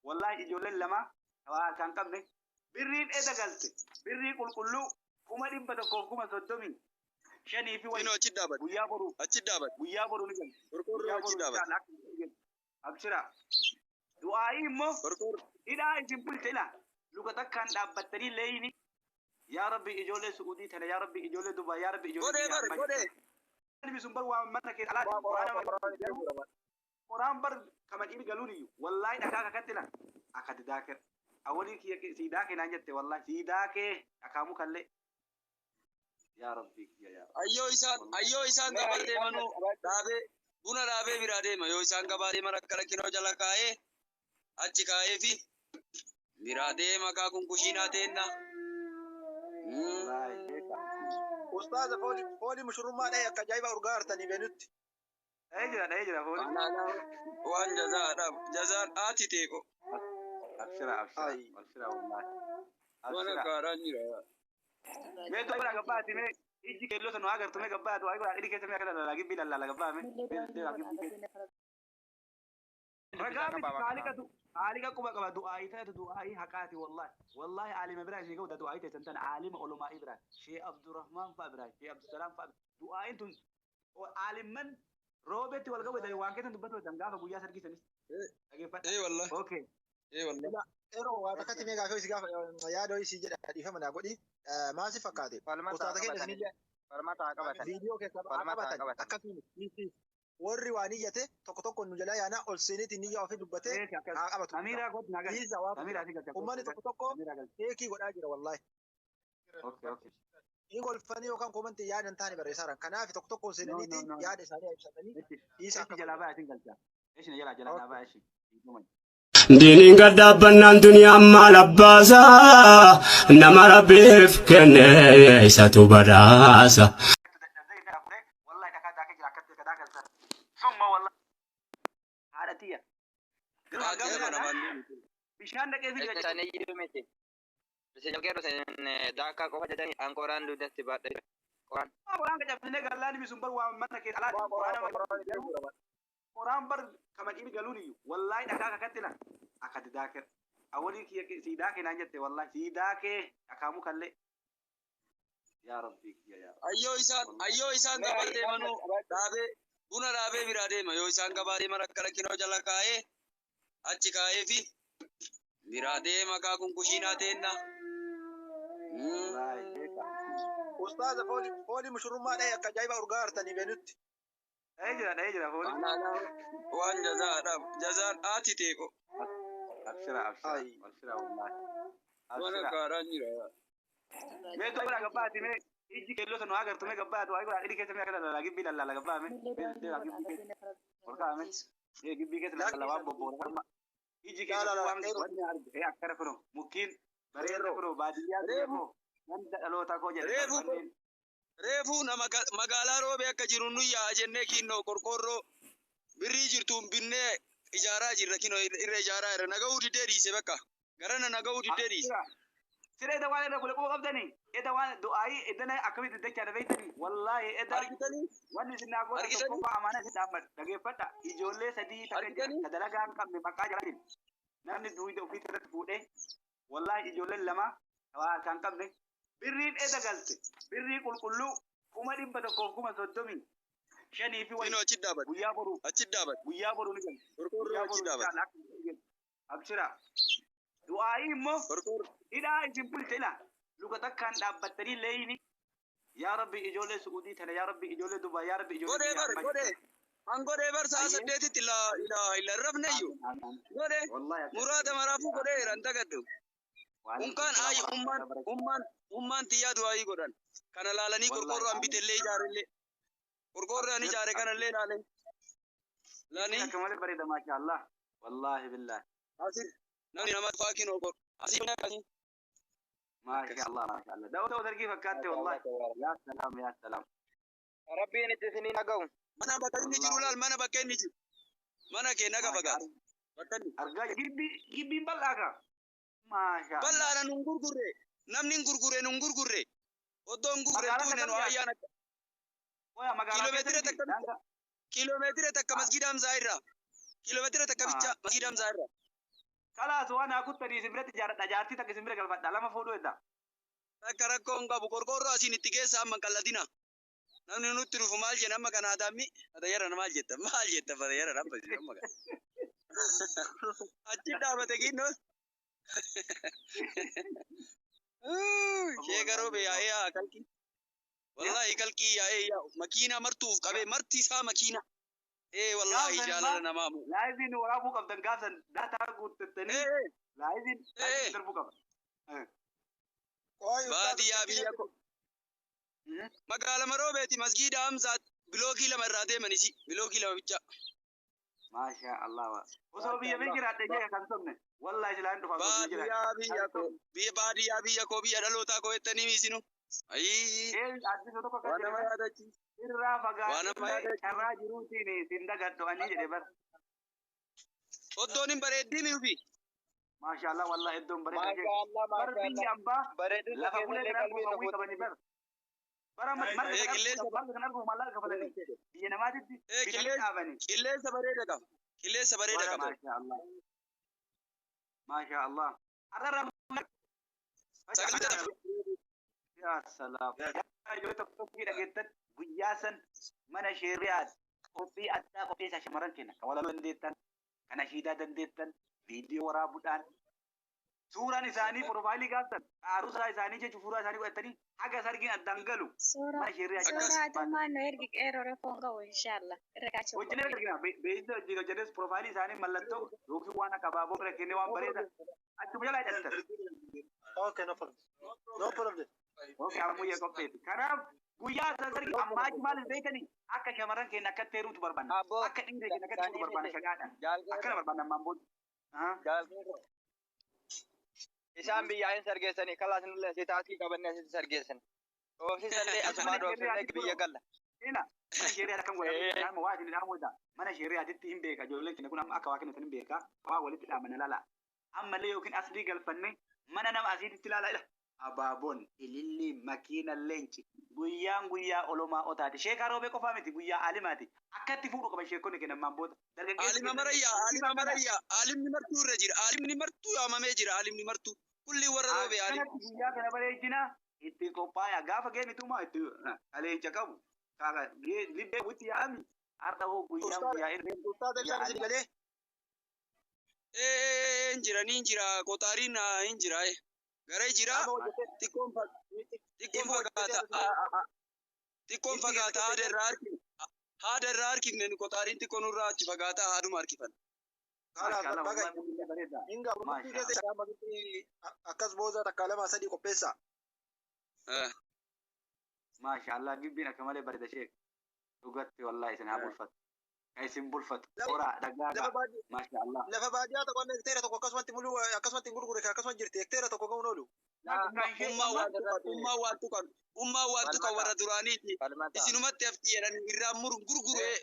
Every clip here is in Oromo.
Wallaahi ijoolleen lama waa harkaan hin qabne birriin eda galte birrii qulqulluu 135,000 fi wayi Kinoo achi dhaabate. guyyaa boru Achi dhaabate. guyyaa boru ni galte. Qorqoorroo Guyyaa achi boru dhaabate. inshallah akka ni galte. Abshira. Du'aa'ii immoo Qorqoorroo. hidhaa isin bulche ila luka takkaan dhaabbattanii leeyini. Yaa Rabbi ijoollee Su'uudii tana, yaa Rabbi ijoollee Dubaay, yaa Rabbi ijoollee Godhee biyya bar ambaa godhee. jirtan. Ilmi sun bar waa mana keessa alaati. Quraana qoraan bar kama dhiir galuun iyyuu wallaahi dhakaa kakatti la akkati daakee awwalii kiyya sii daakee naan jette, wallaahi sii daakee dhakaamu kallee, yaa Rabbii kiyya, yaa Rabbi. Ayyoo isaan gabaa deemanuu dhaabee, buna dhaabee biraa deema. Yoo isaan gabaa deeman akkana kinoo jala kaa'ee, achi kaa'ee fi biraa deema. Kaakun kushiinaa teenna. Wallaahi beeka. Ustaaza, foolii foolii mushurrummaa dhahee akka ajaa'ibaa urgaa hartanii beenutti. Dhahee jira, dhahee jira foolii. Waan jazaadha jazaan haati ta'e. Abshira, abshira. Ai. Abshira, wallaahi. Waan Abshira. akkaaraan jira. Mee du'a godhaa gabbaati, mee ijji keelloo sana agartu, mee gabbaatu ay godhaa dhiri keessa, mee akka lallaalaa gibbii lallaala gabbaa, mee gibbii keessa. Ragaa miti, haaliqatu haaliqa quba qaba. Du'aayii ta'etu du'aayii haqaati. Wallaahi, wallaahi, aalima biraa ishee ga'uudha. Du'aayii teessan tana aalima olumaa'ii biraa, Shee Abdurrahmaan fa'a biraa, Shee Abdusalaam fa'a. Du'aayiin tun aalimman roobetti wal ga'u waan keessan dubbatu gaafa guyyaa sargisanis dhageeffadha. Ee wallahi. Okay. Ee wallahi. Yeroo waa takkatti mee gaafii si gaafa yaada ho'i si jedha, dhiifama naa godhi. Maal si fakkaate? Falmata Ustaaza keenya qabatanii. isinillee Falmata haa qabatan. viidiyoo keessa haa Falmata haa qabatan qabatan. akkasumas warri waa niyyate tokko tokko nu jalaa yaana ol seeniitiin niyya ofii dubbatee Eeti akkas. haa qabatu. Amiraa godhu nagal. Dhiisa waa Amiraa si galcha. Uummanni tokko tokko Amiraa galcha. feekii godhaa jira, wallaahi. Okay. Inni golfanii yookaan koomantii yaada hin taane barreessaaran. Kanaaf tokko tokkoon seenaniitiin No, no, no. yaada isaanii ibsatanii Echi dhiisa echi akka jalaa baa isin galcha. Echi jalaa jalaa dhaabaa echi. Diiniin gad dhaabbannaan duniyaan maal abbaasaa, nama Rabbiif kenne isatu badhaasa. Wallahi dhakaa daakee jira akkatti dhakaa galcha. Summa wallahi haadha tiyya. Garuu hangam Deema ilaala namaan deemu. bishaan dhaqee fi jira. Isaanii iyyuu miti. Isin qeerroo isin daakkaa qofa jedhanii an qoraan dugdatti baadhe. Qoraan. Qoraan qacabsinee gallaan ilmi sun bar waa mana keessa alaati. Quraana qoraan bar kama dhiir galuun iyyuu wallaahi dhakaa kakatti la akkati daakee awwalii kiyya sii daakee naan jette, wallaahi sii daakee dhakaamu kallee, yaa Rabbii kiyya, yaa Rabbi. Ayyoo isaan gabaa deemanuu dhaabee, buna dhaabee biraa deema. Yoo isaan gabaa deeman akkana kinoo jala kaa'ee, achi kaa'ee fi biraa deema. Kaakun kushiinaa teenna. Wallaahi beeka. Ustaaza, foolii foolii mushurrummaa dhahee akka ajaa'ibaa urgaa hartanii beenutti. Dhahee jira, dhahee jira foolii. Waan jazaadha jazaan haati ta'e. Abshira, abshira. Ai. Abshira, wallaahi. Waan Abshira. akkaaraan jira. Mee du'a godhaa gabbaati, mee ijji keelloo sana agartu, mee gabbaatu ay godhaa dhiri keessa, mee akka lallaalaa gibbii lallaala gabbaa, mee gibbii keessa ol kaa'ame mee gibbii keessa lallaala waan bobboora iji Laa keessa laa laa waan qeerroo. wanni arge ee akkana kunoo mukkiin bareeda Qeerroo. kunoo baadiyyaa biyya Reefu koo ganda dhaloota koo jedhe reefu manneen. Reefuu nama magaalaa Roobee akka jiru nu yaa'a jennee kinnoo qorqoorroo birrii jirtuun binnee ijaaraa jirra. Kinoo irra ijaaraa jirra. Nagahuu diddee dhiise, bakka garana nagahuu diddee dhiise. Sira eda waan irra bule quba qabdanii eda waan du'aayii edana akkamitti dachaadha beektanii, wallaahi eda Argitanii? wanni isin naa gootan Argitanii? tokkoffaa amaanaa isin dhaabbadha, dhageeffadha. Ijoollee sadii takka jira Argitanii? ka dalagaa hin qabne maqaa jalaatiin namni duwida ofii irratti fuudhee, wallaahi ijoolleen lama waa harkaa hin qabne birriin eda galte birrii qulqulluu 135,000 fi wayi Kinoo achi dhaabate. guyyaa boru Achi dhaabate. guyyaa boru ni galte. Qorqoorroo Guyyaa achi boru dhaabate. inshallah akka ni galte. Abshira. Du'aayii immoo Qorqoorroo. hidhaa isin bulche ila luka takkaan dhaabbattanii leeyini. Yaa Rabbi ijoollee Su'uudii tana, yaa Rabbi ijoollee Dubaay, yaa Rabbi ijoollee Godhee biyya bar ambaa godhee. jirtan. An godhee bar sa'a Ayyee. 8tti laa ilaaha illa rafne iyyuu. Godhee Wallahi akka muraada maraafuu godheera hin dagaddu. Waalaikum Unkaan salaam ayi ummaan warahmatullahi wabarakatuh. ummaan ummaan tiyyaa du'aayii godhan. Kana laalanii Wallahi qorqoorroo an amiin. bitellee ijaarellee. Qorqoorroo an Abshir ijaare kanallee abshir. laalee. Isin Laalanii akka malee bareeda, maasha Allah. Wallahi billahi. Asir namni nama faakin obbo. Asii akkasii. Maasha Allah, maasha Allah. Da'oo ta'uu dargii fakkaatte, wallahi. Yaa salaam, yaa salaam. Rabbiin itti isiniin dhaga'u. Mana bakka inni jiru Wallahi. laal, mana bakka inni jiru. Mana kee naga Maasha fagaata. Allah. Bakka inni. Argaa gibbii gibbiin bal'aa ka. Maasha Allah. Bal'aadha, nun gurgurre. Namni hin gurgurre nun gurgurre. Oddoo hin gurgurre Magaalaa tuune nu takka biyya. ayyaan akka. Oya magaalaa Kiiloomeetira keessa miti. takka bicha. Daangaa. Kiiloomeetira 1 masgiida Hamzaa irraa. Kiiloomeetira 1 bicha Maasha masgiida Hamzaa irraa. Kalaas waan haa kuttanii isin biratti jaaradha. Jaartii takka isin bira galfadha. Lama fuudhuu edda. Takka rakkoo hin qabu. Qorqoorroo asiin itti geessa amma hin qal'atina. Namni nutti dhufu maal jenna amma kana adaammi? Fatayyarana maal jetta? Maal jetta fatayyarana amma isin amma kana. Achi dhaabate kinnoon. Sheeka Roobee yaa'ee yaa kalqii. Wallaahi kalqii yaa'ee yaa makiinaa martuuf qabee marti isaa makiina. Ee wallaahi Gaafsan jaalala maal? namaa mu. Laayiviin waraabuu qabdan gaafsan daataa guuttattanii Ee laayiviin ee laayiviin darbuu qaba. Qoy ustaaza baadiyyaa biyya ko. Magaalama Roobeeti masgiida Hamzaa bilookii 2 irraa deeman isi bilookii 2 bicha. Maashaa Allah. Osoo biyya biyya jiraadhe jee kan sobne. Wallahi silaa hin dhufa osoo biyya jiraadhe. Baadiyyaa biyya Kan koo sobne. biyya baadiyyaa biyya koo biyya dhalootaa koo jettanii miisinu. Ayii Ee addisoo tokko akkas waan jedhe nama bar. yaadachiisu. Irraa Waan nama fagaadhullee yaadachiisu. carraa jiruutiin sin dagadhu ani jedhe bar. Oddoon hin bareeddii miufi. Maashaa Allah wallahi iddoon bareeda jee. Maashaallah Bar maashaallah. biyya ambaa Bareedina lafa bulee keessallee kan arguuf qalbii nu hawwii qabanii fuutanii. bar. Bara marga Ee kan arguuf qilleensa marga kan arguuf maallaqa kafalanii biyya namaatitti ee bitanii qilleensa dhaabanii. qilleensa bareeda qaba. Qilleensa bareeda qaba. Maashaa Allah. Maashaa Allah. Har'a Sagal bitata. Yaa salaam. Ijoollee tokko tokko dhageettan guyyaa san mana sheeriyaat qophii addaa qopheessaa shamarran kenna. Kan walaloo dandeettan, kan ashiidaa dandeettan, viidiyoo waraabuudhaan suuraan isaanii profaayilii gaaftan aruusaa isaanii jechuun suuraa isaanii godhatanii haga sargiin addaan galu Suuraa mana sheeriyaa Akkas. suuraa atummaa nu ergi qeerroo rakkoon qabu inshallah. Irra kaachuu Hojjenee qophii. argina. Beeksisa hojii hojjetes profaayilii isaanii mallattoo yookiin waan akka abaaboo bira kennee waan bareeda achuma jalaa hidhattan. Okay, no problem. No problem. Okay, ammuyyee qopheeti. Kanaaf guyyaa san sargi ammaa achi maal hin beekanii akka shamarran keenya akkatti heerumtu barbaanna. Abboo Akka dhiirri keenya akkatti sanii fuudhu barbaanna miti. shagaadhaan. Jaalqeerroo Akkana barbaanna ammaan booda. jaalqeerroo. Isaan biyyaa hin sargeessanii kalaas nullee asii taaskii qabannee asitti sargeessan. Dhoofsisallee asumaa Mana dhoofsisnee sheeriyaatitti biyya kunoo galla. ila mana sheeriyaati akkam godha Ee beektaa waa isin dhaamu godha mana sheeriyaatitti hin beeka ijoolleen keenya kun amma akka waa kennitan hin beeka waa walitti dhaamana lala ammallee yookiin aslii galfanne mana nama asiitti ilaala ila abaaboon ililli makiina leenci guyyaan guyyaa olomaa otaati sheekaa roobee qofaa miti guyyaa alimaati akkatti fuudhu qaban sheekonni kennan maan booda dargaggeessi Aalima kennan marayyaa, aalima bifa kana marayyaa, aalimni martuu irra jira. Aalimni martuu yaamamee jira. Aalimni martuu. Kulli warra roobee aalim. akkanatti guyyaa kana bareechina itti qophaa'aa gaafa geemitumaa itti kaleenca qabu kaaka libbee witti yaa'ami har'a hoo guyyaan Ustaaza guyyaa irree ustaaza guyyaa ibsaan isin alimaa. galee Ee hin jira, ni hin jira. Qoxaariin hin jira. Garee jira. qaama hojjetee Xiqqoon xiqqoon ilma hojjetee fagaata. isin galee. Xiqqoon Ilmi keessa fagaata. keessa Haada jira. irraa harkifne. Haada irraa harkifne nu qoxaariin xiqqoo nurraa achi fagaata haaduma harkifan. Kalaas Maashaallah baga wallahi guyyaa bareeda. hinga bultii keessa Maashaallah. jira magitti akkas booza takka lama sadii qopheessa. Maashaallah gibbiin akka malee bareeda sheek. Dhugatti wallahi isin haa bulfatu. Kan isin bulfatu. Horaa Lafa dhagaagaa. baadiyyaa Maashaallah. lafa baadiyyaa tokko amma hekteera tokko akkasumatti muluu akkasumatti hin gurgure akkasumatti jirti hekteera tokko ga'uun oolu. Kan ishee Ummaa waan tuqan, ummaa waan tuqan, ummaa waan tuqan Falmata warra duraaniiti. falmata. Isinumatti hafti jedhan irraa muru gurguree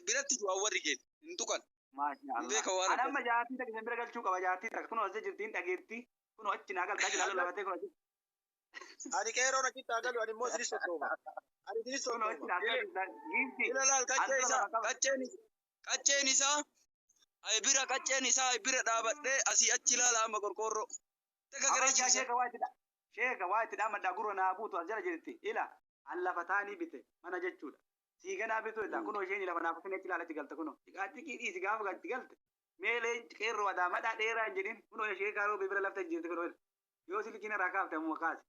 biratti du'an warri keenya hin tuqan. Hin Maashaallah. beekan waan Ani amma akkasii. jaartii takka isin bira galchuu qaba jaartii takka kunoo as jirti hin dhageetti. Kunoo achi naa galtaa jira laaloo lafatee kunoo achi. Ani qeeroon achitti haa galu ani immoo isinis soddooma. Ani isinis Kunoo achi soddooma. naa galtaa giifti. Ila laal qaccee Antu isaa lafa qaba. qacceen qacceen isaa ay bira qacceen isaa ay bira dhaabadhee asii achi ilaala amma qorqoorroo. Takka Amma garee ijaa jiru sheeka waa itti sheeka waa itti dhaamadhaa gurra naa buutu as jala jirti. Ila an lafa taanii bite mana jechuudha. Siiganaa bitu jedha kunoo isheen lafa naaf achi ilaala achi galte kunoo. Xiqqaa dhiisi gaafa gatti galte. Mee leenci qeerroo adaamadhaa dheeraa hin jedhin kunoo sheekaa roobee bira lafta jirti kunoo. Yoo silkiin irraa kaafte ammoo kaase.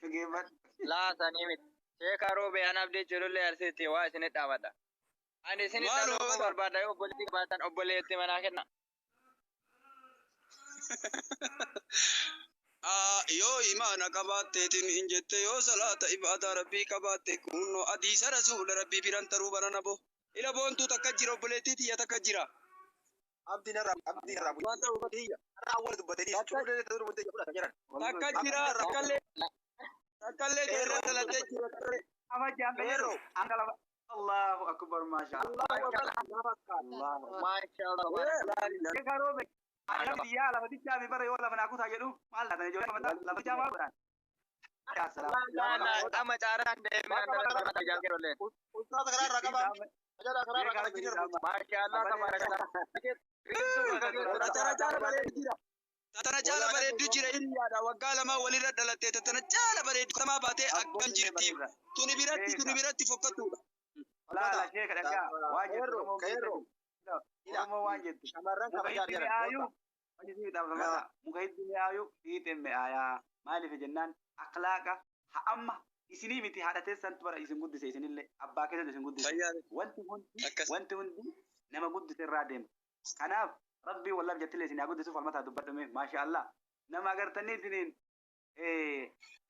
Dhageeffadhu. Laa sanii miti. Sheekaa roobee an abdii jirullee arsiitti waa isinit dhaabadha. Ani isinit Maaluma dhaluu bara. barbaada yoo obboleettii qabaatan obboleettii manaa kenna. Yoo imaana qabaatteetiin hin jette yoo salaata ibaadaa rabbii qabaatte kunnoo hadiisa rasuula rabbii biran taruu barana bo. Ila boontuu takka jira obboleettii tiyya takka jira. Abdiin irraa abdiin irraa Waan ta'u biyya. Karaa awwaal dubbatanii cuulee dubbatanii fudhata jiran. takka jira takkallee takkallee teerra talattee jira. Ama jaambe jedhu Qeerroo. anga lafa Allahu akbar maashaallah. Allahu akbar. Allahu akbar. Maashaallah barakallah. Sheekaa roobee. Ani biyyaa lafa dichaa mi bara yoo lafa naa kutaa jedhu maal laata ijoollee lafa dichaa maal godhan. Yaa salaam. Laa laa amma caaraan deemee an jaalqeerrolleen. Ustaaza karaa irraa qabaa. Ajaa'ibaa karaa irraa Sheekaa qaba roobee jira. Maashaallah tabarakallah. Tatana caala bareedu jira. Tatana caala bareeddu jira hiriyaadha. Waggaa 2 walirra dhalatte tatana caala bareeddu kamaa baatee akkam jirti. Tuni biratti fokkattuudha. Laala sheeka dhagaa waan jettu Qeerroo, Oromoo qeerroo. keessatti. Oromoo waan jettu. Shamarran Muka kabajaa hiddi jiran. mi'aayu muka hiddi mi'aayu fiixeen mi'aayaa. Maaliif jennaan akhlaaqa ha amma isinii miti, haadha teessantu bara isin guddise, isinillee abbaa keessatti isin guddise. Wanti hundi Akkas. wanti hundi nama guddise irraa deema. Kanaaf rabbii wallaaf jettillee isin haa guddisuuf falmataa dubbadhume, maasha Allah. Nama agartanii isiniin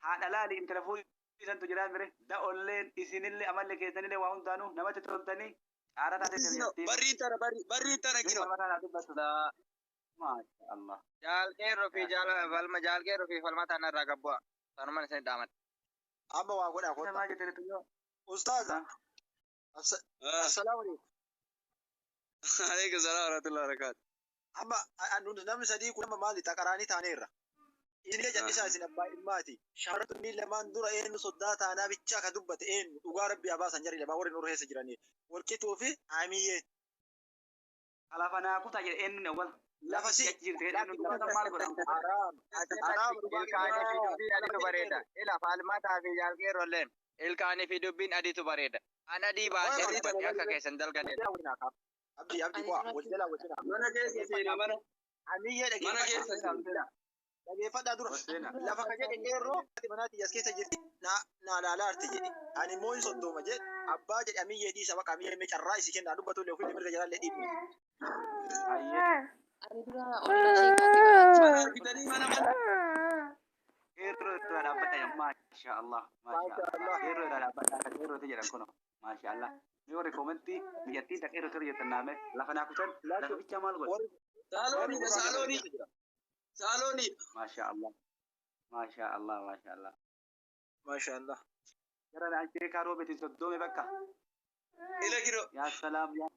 haadha laali intala fuudhisantu jira mire da'olleen isinillee amalli keessanillee waa hundaanuu namatti toltanii caara taate. Barriin tana barriin tana kino. Falmataa naa dubbatu. Maasha Allah. Jaal qeerroo fi jaal falma, jaal qeerroo fi falma ta'an irraa gabbu'a. Sanumaan isin dhaaman. Amma waa godhaa Isa kottaa. maal jettanii yoo? Ustaaza. Assalaamu alaikum. Alaikum salaam wa rahmatullahi wa barakaatuh. Amma nuti namni sadii kun amma maali xaqaraanii taaneerra. Isinillee jal'isaa, isin abbaa ilmaati. Shamarran tunniin lamaan dura eenyu soddaa taanaa bichaa ka dubbate eenyu? Dhugaa rabbi abaasan, jarri lamaan warri nurra keessa jiranii. Warqituu fi Amiyyee. Alafa naa kutaa jedhe eenyuun awwal. Lafa si. Achi jirti eenyuun lafa maal godhan? Haraam. Haraam dhugaa. Ilkaanii fi dubbiin adiitu bareeda. Ila falmataa fi jaal qeerroo illeen. Ilkaanii fi dubbiin adiitu bareeda. An adii baasee dubbadhe akka keessan dalganeedha. Abdii, abdii kuwaa wal jalaa wal jalaa. Mana keessa seena mana. Amiyyee. Mana keessa Dhageeffadhaa. seena. Dhageeffadhaa dura. Seena. Lafa ka jedhe qeerroo haati manaatii as keessa jirti naa naa laalaa arti jedhe. Ani immoo hin soddooma jedhe. Abbaa jedhe, Amiyyee dhiisa baqa, Amiyyee mee carraa isii kennaa dubbatu illee ofiillee mirga jalaallee dhiibne. Ayyee. Ani dura olla sheekaatti godhachi. Mana argitanii mana mana. Qeerroo irraa dhaabbata, maasha Allah. Maasha Allah. Qeerroo irraa dhaabbata, akka qeerrooti jedhan kuno. Maasha Allah. Mee warri koomentii biyyattiin ta qeerroo qeerroo jettan naame lafa naa kutan lafa bichaa maal godha? Saalooniidha saaloonii. Saalooniidha. Maasha Allah. Maasha Allah. Maasha Allah. Maasha Allah. Gara naan sheekaa roobetiin soddoome bakka. Ila kiro. Yaa salaam yaa.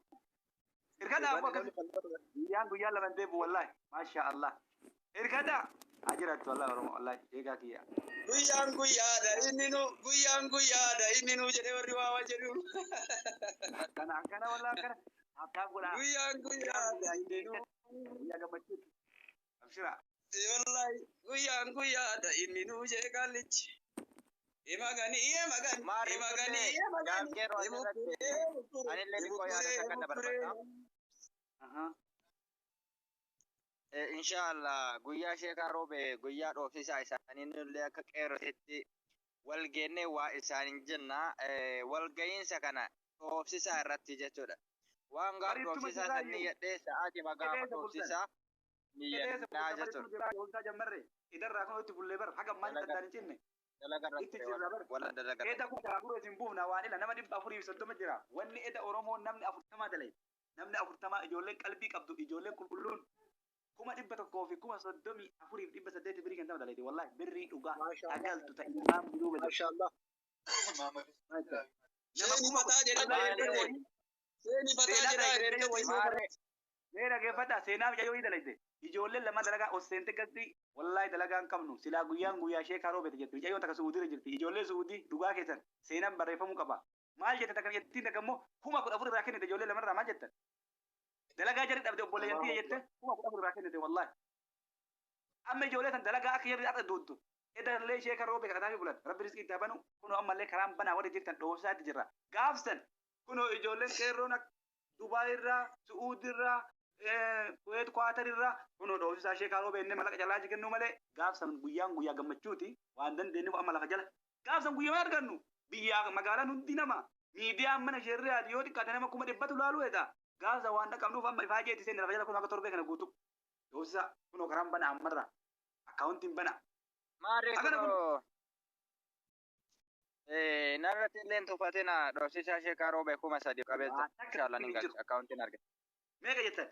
Irkadhaa abboo akkas guyyaan guyyaan lama hin deebi'u wallahi. Maasha Allah. Irkadhaa. Haa jiraattu wallahi Oromoo wallahi sheekaa kiyya. Guyyaan guyyaadha inni nu, guyyaan guyyaadha inni nu jedhee warri waa jedhu. Akkana akkana wallahi akkana. Abdaaf godhaa. Guyyaan guyyaadha inni nu. Guyyaa gammachuuti. Abshira. Wallahi guyyaan guyyaadha inni nu jedhe qaallichi. Imagani imagani Maarri imagani kunneen imagani. jaal qeerroo asirratti anillee xiqqoo yaada takka na barbaada. Aha. Inshaallah guyyaa sheekaa roobe guyyaa dhoofsisaa isaanii nullee akka qeerrotitti wal geennee waa isaanin jenna. Walga'iinsa kana dhoofsisaa irratti jechuudha. Waan gaaf Bariittuma dhoofsisaa jiraayyuu. san niyyadhee sa'aatii magaafa Qe'eessa bultan. dhoofsisaa niyyannaa jechuudha. Oltaa jammarre idarraa kun itti bullee bar haga ammaa addaan hin cinne. Dalaga Itti irratti jirra bar. wala dalaga Eda kun afur isin buufna waan ila nama 430 jira. Wanni eda Oromoo namni 40 dalai. Namni 40 ijoolleen qalbii qabdu, ijoolleen qulqulluun 134,800 birii kan dalayti wallahi birrii dhugaa dhagaltu ta'e ilmaan biruu bade. Maasha Allah. Nama Seeni kuma fataa jedhee seeni fataa jedhaa jedhee. Maarree. Mee dhaggeeffadhaa, seenaa mucayyoo ni dalayte. Ijoolleen lama dalagaa ol seente gasti wallahi dalagaa hin qabnu. Silaa guyyaan guyyaa ishee karoo beete jirti. Mucayyoon takka Suudii irra jirti. Ijoollee Suudii dhugaa keessan seenaan barreeffamuu qaba. Maal jette takka jettiin takka immoo 14,000 irraa kennite ijoollee lamarraa maal jettan? Dalagaa jarri dhabde obboleeyyan tiyya jette 14,000 irraa kennite wallahi. Amma ijoollee tan dalagaa akka jarri har'a duuttu. Edallee ishee karoo beeka kadhataa fi bulan. Rabbi rizqii itti haa banu. Kunoo ammallee karaan banaa warri jirtan dhoofsaatti jirra. Gaafsan kunoo ijoolleen qeerroon akka Dubaay irraa, Su'uud irraa, Kuweet Kwaatar irraa kunoo dhoofsisaa ishee karoo beennee mallaqa jalaa kennuu malee gaafsan guyyaan guyyaa gammachuuti waan dandeenyuuf amma lafa jala. Gaafsan guyyaa maal argannu? Biyyaa magaalaan hundi nama miidiyaan mana ishee irraa yoo xiqqaate nama 100,000 laaluu eeda. Gaafsan waan dhaqabnuuf amma ifaa jeetti seenne lafa jala kunoo akka torbee kana guutuu. Dhoofsisaa kunoo karaan banaa ammarraa. Akkaawuntiin banaa. Maarree Akkana kun kunoo narratti illeen tuffatina, dhoofsisaa sheekaa roobe 3,000 qabeessa. Waan takka Inshaallah nin hin jiru. galcha akkaawuntiin argate. Meeqa jettan?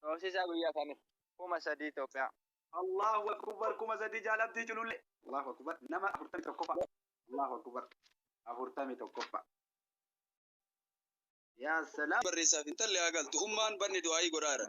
Dhoofsisaa guyyaa isaanii 3,000 Itoophiyaa. Allahu akbar, 3,000 jaalabdii cululle. Allahu akbar, nama 41ffaa. Allahu akbar, 41ffaa. Yaa salaam. Barreessaaf intalli haa galtu. Ummaan banni du'aayii godhaara.